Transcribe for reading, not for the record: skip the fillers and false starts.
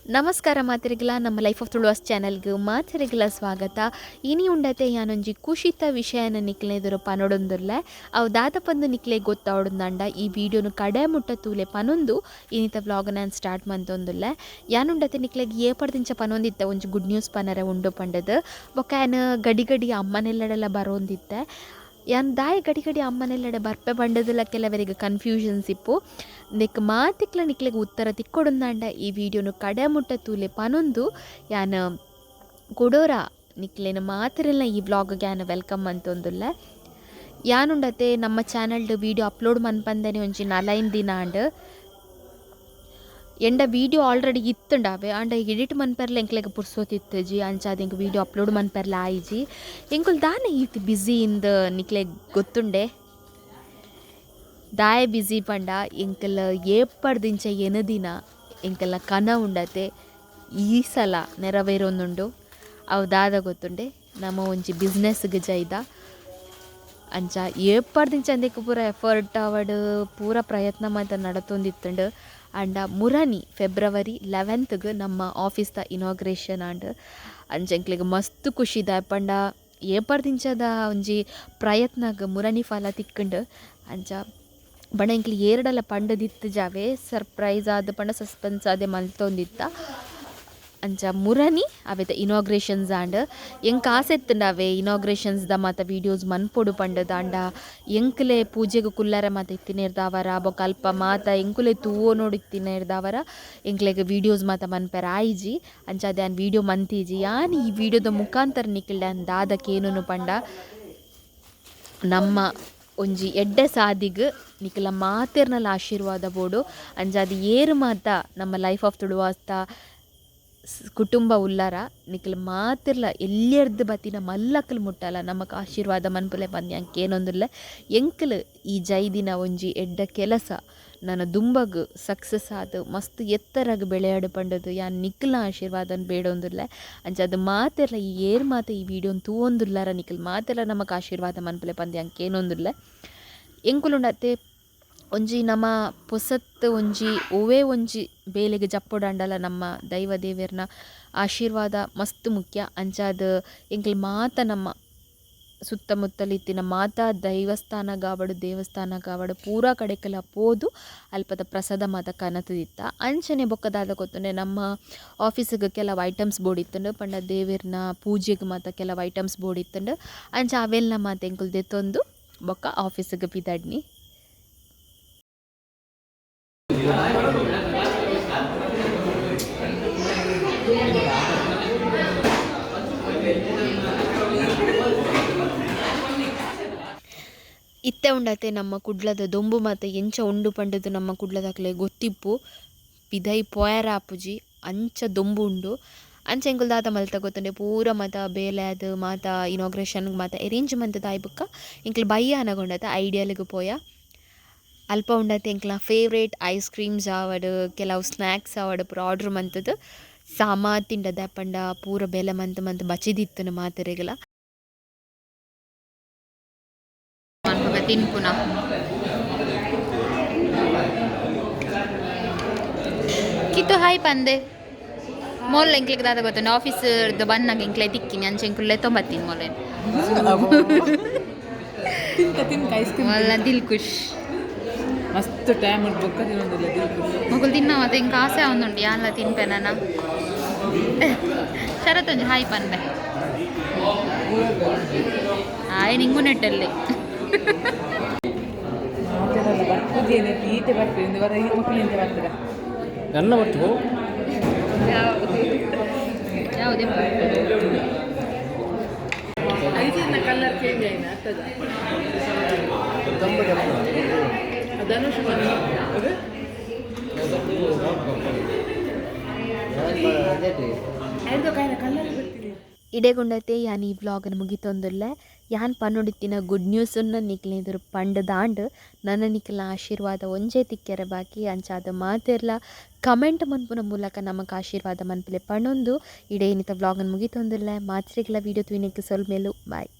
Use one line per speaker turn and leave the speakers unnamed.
ನಮಸ್ಕಾರ ಮಾತೆರೆಗ್ಲ, ನಮ್ಮ life of Tuluvas ಚಾನೆಲ್ಗೆ ಮಾತೆರೆಗ್ಲ ಸ್ವಾಗತ. ಇನಿ ಉಂಡತೆ ಯಾನೊಂಜಿ ಖುಷಿತ ವಿಷಯನ ನಿಕ್ಲೆ ಎದುರು ಪನೊಡೊಂದುಲ್ಲೆ. ಅವು ದಾದ ಪಂದು ನಿಕ್ಲೆ ಗೊತ್ತಾವೊಡುಂದಾಂಡ ಈ ವಿಡಿಯೋನು ಕಡೆ ಮುಟ್ಟ ತೂಲೆ ಪನೊಂದು ಇನಿತ ವ್ಲಾಗ್ ನಾನು ಸ್ಟಾರ್ಟ್ ಮಂತೊಂದುಲ್ಲೆ. ಯಾನುಂಡತೆ ನಿಕ್ಲೆಗ್ ಏಪಡ್ದಿಂಚ ಪನೊಂದಿತ್ತೆ ಒಂಜಿ ಗುಡ್ ನ್ಯೂಸ್ ಪನರೆ ಉಂಡು ಪಂಡದು. ಬೊಕ್ಕ ಯಾನ್ ಗಡಿ ಗಡಿ ಅಮ್ಮನೆಲ್ಲಡೆಲ ಬರೋಂದಿತ್ತೆ. ಯಾನ್ ದಾಯ ಗಡಿ ಗಡಿ ಅಮ್ಮನೆಲ್ಲಡೆ ಬರ್ಪೆ ಪಂಡದಲ ಕೆಲವರಿಗೆ ಕನ್ಫ್ಯೂಷನ್ಸ್ ಇಪ್ಪು. ನೆಕ್ ಮಾತಿಕ್ಲ ನಿಕ್ಲೆಗ್ ಉತ್ತರ ತಿಕ್ಕೊಡುಂದಾಂಡ ಈ ವಿಡಿಯೋನು ಕಡೆ ಮುಟ್ಟ ತೂಲೆ ಪನೊಂದು ಯಾನ್ ಕುಡೋರ ನಿಕ್ಲೆನ ಮಾತೆರೆಲ್ಲ ಈ ವ್ಲಾಗ್ಗೆ ಯಾನ್ welcome ಅಂತೊಂದುಲ್ಲೆ. ಯಾನುಂಡತೆ ನಮ್ಮ ಚಾನಲ್ಡ್ ವೀಡಿಯೋ ಅಪ್ಲೋಡ್ ಮನ್ಪಂದನೆ ಒಂಜಿ 4-5 ದಿನ ಆಂಡ್. ಎಂಡ ವೀಡಿಯೋ ಆಲ್ರೆಡಿ ಇತ್ತುಂಡಾವೆ ಆಂಡ ಎಡಿಟ್ ಮನ್ಪೆರ್ಲ ಎಂಕ್ಲೆಗ್ ಪುರ್ಸೋತಿತ್ತುಜಿ. ಅಂಚಾದ್ ಎಂಕ್ ವೀಡಿಯೋ ಅಪ್ಲೋಡ್ ಮನ್ಪೆರ್ಲ ಆಯಿಜಿ. ಎಂಕುಲು ದಾನೆ ಈತ್ ಬ್ಯುಸಿ ಇಂದ್ ನಿಕ್ಲೆಗ್ ಗೊತ್ತುಂಡೆ. ದಾಯೆ ಬ್ಯುಸಿ ಪಂಡ ಎಂಕಲ್ ಏಪಡ್ದಿಂಚ ಎನದಿನ ಎಂಕಲ್ನ ಕನ ಉಂಡತೆ ಈ ಸಲ ನೆರವೇರೊಂದುಂಡು. ಅವು ದಾದ ಗೊತ್ತುಂಡೆ, ನಮ್ಮ ಒಂಜಿ ಬಿಸ್ನೆಸ್ಗ್ ಜೈದ. ಅಂಚ ಏಪಡ್ದಿಂಚ ಅಂದೆಕ್ ಪೂರ ಎಫರ್ಟ್ ಆವಡ್ ಪೂರ ಪ್ರಯತ್ನ ಮಾತ ನಡತೊಂದಿತ್ತುಂಡು. ಆಂಡ ಮುರನಿ ಫೆಬ್ರವರಿ 11ಗ್ ನಮ್ಮ ಆಫೀಸ್ದ ಇನಾಗ್ರೇಷನ್ ಆಂಡ್. ಅಂಚ ಎಂಕ್ಲೆಗ್ ಮಸ್ತ್ ಖುಷಿ ದಾಯೆ ಪಂಡ ಏಪಡ್ದಿಂಚದ ಒಂಜಿ ಪ್ರಯತ್ನಗ್ ಮುರನಿ ಫಲ ತಿಕ್ಕುಂಡು. ಅಂಚ ಬಣ ಎಂಕ್ಲೆ ಏರ್ಡಲ ಪಂಡದಿತ್ತು ಜಾವೆ ಸರ್ಪ್ರೈಸ್ ಆದ್ ಪಂಡ ಸಸ್ಪೆನ್ಸ್ ಆದೆ ಮಲ್ತೊಂದಿತ್ತ. ಅಂಚ ಮುರನಿ ಅವೆತ ಇನಾಗ್ರೇಷನ್ಸ್ ಆಂಡ್. ಎಂಕ್ ಆಸೆ ಇತ್ತುಂಡ ಅವೇ ಇನಾಗ್ರೇಷನ್ಸ್ ದ ಮಾತ ವೀಡಿಯೋಸ್ ಮನ್ಪೊಡು ಪಂಡದು. ಆಂಡ ಎಂಕ್ಲೆ ಪೂಜೆಗ್ ಕುಲ್ಲರೆ ಮಾತ ಇತ್ತಿನೇರ್ದಾವರ ಬೊಕ ಅಲ್ಪ ಮಾತ ಎಂಕುಲೆ ತೂವೊನೊಡು ಇತ್ತಿನೇರ್ದಾವರ ಎಂಕ್ಲೆಗ್ ವೀಡಿಯೋಸ್ ಮಾತ ಮನ್ಪೆರೆ ಆಯಿಜಿ. ಅಂಚಾದ್ ಯಾನ್ ವೀಡಿಯೋ ಮಂತಿಜಿ. ಯಾನ್ ಈ ವೀಡಿಯೋದ ಮುಖಾಂತರ ನಿಕ್ಲೆಡ ಯಾನ್ ದಾದ ಕೇನುನು ಪಂಡ ನಮ್ಮ ಒಂಜಿ ಎಡ್ಡೆ ಸಾದಿಗ್ ನಿಕಲ ಮಾತೆರ್ನಲ ಆಶೀರ್ವಾದ ಬೋಡು. ಅಂಚಾದ್ ಏರು ಮಾತ ನಮ್ಮ ಲೈಫ್ ಆಫ್ ತುಳುವಾಸ್ತ ಕುಟುಂಬ ಉಲ್ಲಾರ ನಿಕಲ್ ಮಾತೆರ್ಲ ಎಲ್ಯರ್ದ್ ಬತ್ತಿನ ಮಲ್ಲಕಲ್ ಮುಟ್ಟಲ ನಮಕ್ ಆಶೀರ್ವಾದ ಮನ್ಪುಲೆ ಪಂದ್ ಯಾಂಕ್ ಕೇನೊಂದುಲ್ಲೆ. ಎಂಕಲ್ ಈ ಜೈದಿನ ಒಂಜಿ ಎಡ್ಡೆ ಕೆಲಸ ನನ ದುಂಬಗ್ ಸಕ್ಸಸ್ ಆದ್ ಮಸ್ತ್ ಎತ್ತರಗ್ ಬೆಳೆಯಾಡು ಪಂಡದು ಯಾನ್ ನಿಕಲ್ನ ಆಶೀರ್ವಾದನ್ ಬೇಡೊಂದುಲ್ಲೆ. ಅಂಚಾದ್ ಮಾತೆರ್ಲ ಈ ಏರ್ ಮಾತ ಈ ವಿಡಿಯೋನ್ ತೂವೊಂದುಲ್ಲಾರ ನಿಕಲ್ ಮಾತೆರ್ಲ ನಮಕ್ ಆಶೀರ್ವಾದ ಮನ್ಪುಲೆ ಪಂದ್ ಯಾಂಕ್ ಕೇನೊಂದುಲ್ಲೆ. ಎಂಕುಲುಂಡತೆ ಒಂಜಿ ನಮ ಪೊಸತ್ ಒಂಜಿ ಒವ್ವೇ ಒಂಜಿ ಬೇಲೆಗ್ ಜಪ್ಪೊಡಾಂಡಲ ನಮ್ಮ ದೈವ ದೇವೆರ್ನ ಆಶೀರ್ವಾದ ಮಸ್ತ್ ಮುಖ್ಯ. ಅಂಚಾದ್ ಎಂಕಲ್ ಮಾತ ನಮ್ಮ ಸುತ್ತಮುತ್ತಲ ಇತ್ತಿನ ಮಾತ ದೈವಸ್ಥಾನಗಾವಡ್ ದೇವಸ್ಥಾನಗಾವಡ್ ಪೂರಾ ಕಡೆಕಲ ಪೋದು ಅಲ್ಪದ ಪ್ರಸಾದ ಮಾತ ಕನತುದಿತ್ತ. ಅಂಚನೆ ಬೊಕ್ಕ ದಾದ ಗೊತ್ತುಂಡೆ ನಮ್ಮ ಆಫೀಸ್ಗ್ ಕೆಲವು ಐಟಮ್ಸ್ ಬೋಡಿತ್ತುಂಡು ಪಂಡ ದೇವೆರ್ನ ಪೂಜೆಗ್ ಮಾತ ಕೆಲವು ಐಟಮ್ಸ್ ಬೋಡಿತ್ತುಂಡು. ಅಂಚ ಅವೆಲ್ನ ಮಾತ ಎಂಕುಲು ದೆತ್ತೊಂದು ಬೊಕ್ಕ ಆಫೀಸ್ಗ್ ಪಿದಡ್ನಿ. ಇತ್ತೆ ಉಂಡತೆ ನಮ್ಮ ಕುಡ್ಲದ ದೊಂಬು ಮಾತ ಎಂಚ ಉಂಡು ಪಂಡದು ನಮ್ಮ ಕುಡ್ಲದಕ್ಲೆ ಗೊತ್ತಿಪ್ಪು. ಪಿದೈ ಪೋಯರ ಆಪುಜಿ ಅಂಚ ದೊಂಬು ಉಂಡು. ಅಂಚ ಎಂಕುಲು ದಾದ ಮಲ್ತ ಗೊತ್ತುಂಡೆ ಪೂರ ಮಾತ ಬೇಲೆ ಆದ್ ಮಾತ ಇನಾಗ್ರೇಷನ್ ಮಾತ ಅರೇಂಜ್ ಮಂತುದು ಆಯಿ ಬೊಕ್ಕ ಎಂಕುಲು ಬಯ್ಯ ಆನಗ ಐಡಿಯಲ್ಗ್ ಪೋಯ. ಅಲ್ಪ ಉಂಡತೆ ಎಂಕ್ಲ ಫೇವ್ರೇಟ್ ಐಸ್ ಕ್ರೀಮ್ಸ್ ಆವಡ್ ಕೆಲವು ಸ್ನ್ಯಾಕ್ಸ್ ಆವಡ್ ಪೂರ ಆರ್ಡರ್ ಮಂತುದು ಸಾಮಾ ತಿಂಡದ ಪಂಡ ಪೂರ ಬೇಲೆ ಮಂತ್ ಮಂತ್ ಬಚಿದಿತ್ತುಂಡು ಮಾತೆರೆಗ್ಲ.
ತಿನ್ಪುನ ಕಿತ್ತು ಹಾಯ್ ಪಂದೆ ಮೊಲ್ಲ ಎಂಕ್ಲೆಗ್ ದಾದ ಗೊತ್ತುಂಡು ಆಫೀಸ್ ಬನ್ನಾಗ ಎಂಕ್ಲೆ ತಿಕ್ಕಿನಿ ಅಂಚೆ ಎಂಕುಲೆ ತೊಂಬತ್ತೀನಿ ಮೊಲೆ.
ತಿನ್ಕ ತಿನ್ಕ ಐಸ್ ಕ್ರೀಮ್.
ಮೊಲ್ಲ ದಿಲ್ ಖುಷ್.
ಮಸ್ತ್ ಟೈಮ್ ಉಂಟು ಬೊಕ್ಕ ತಿನ್ನೊಂದಿಲ್ಲ ದಿಲ್ ಖುಷ್.
ಮೊಗಲು ತಿನ್ನ ಮತ್ತೆ ಎಂಕ್ ಆಸೆ ಆವೊಂದುಂಡು ಯಾನ್ಲ ತಿನ್ಪೆ ನಾನ. ಶರತ್ ಒಂಜಿ ಹಾಯ್ ಪನ್ಪೆ. ಆಯ್ ನಿಂಗು ನೆಟ್ಟಲ್ಲಿ.
ಮಾತೆರೆಲ್ಲ ಬರ್ಪುದೇನೆ ಈತೆ ಬರ್ಪೆ ಇಂದು ಬರ ಮಕ್ಕಳಿಂದ ಬರ್ತದೆ.
ನನ್ನ ಒಟ್ಟು
ಯಾವುದೇ
ಐಸಿನ ಕಲರ್ ಚೇಂಜ್ ಆಯ್ನ ಆಗ್ತದ. ಧನುಷ್ ಅದು ಕಲರ್ ಬರ್ತೀನಿ.
ಇಡೆಗುಂಡತೆ ಯಾನ್ ಈ ವ್ಲಾಗನ್ ಮುಗಿತೊಂದುಲ್ಲೆ. ಯಾನ್ ಪನ್ನೊಂಡಿತ್ತಿನ ಗುಡ್ ನ್ಯೂಸನ್ನ ನಿಕ್ಲೆ ಎದುರು ಪಂಡದಾಂಡ್. ನನ ನಿಕ್ಲ್ನ ಆಶೀರ್ವಾದ ಒಂಜೇ ತಿಕ್ಕೆರೆ ಬಾಕಿ. ಅಂಚಾದ್ ಮಾತೆರ್ಲ ಕಮೆಂಟ್ ಮನ್ಪುನ ಮೂಲಕ ನಮಕ್ ಆಶೀರ್ವಾದ ಮನ್ಪುಲೆ ಪನೊಂದು ಇಡೆ ಇನಿತ ವ್ಲಾಗನ್ ಮುಗಿತೊಂದುಲ್ಲೆ. ಮಾತೆರೆಗ್ಲ ವೀಡಿಯೋ ತೂಯಿನೆಕ್ ಸೊಲ್ಮೆಲು. ಬಾಯ್.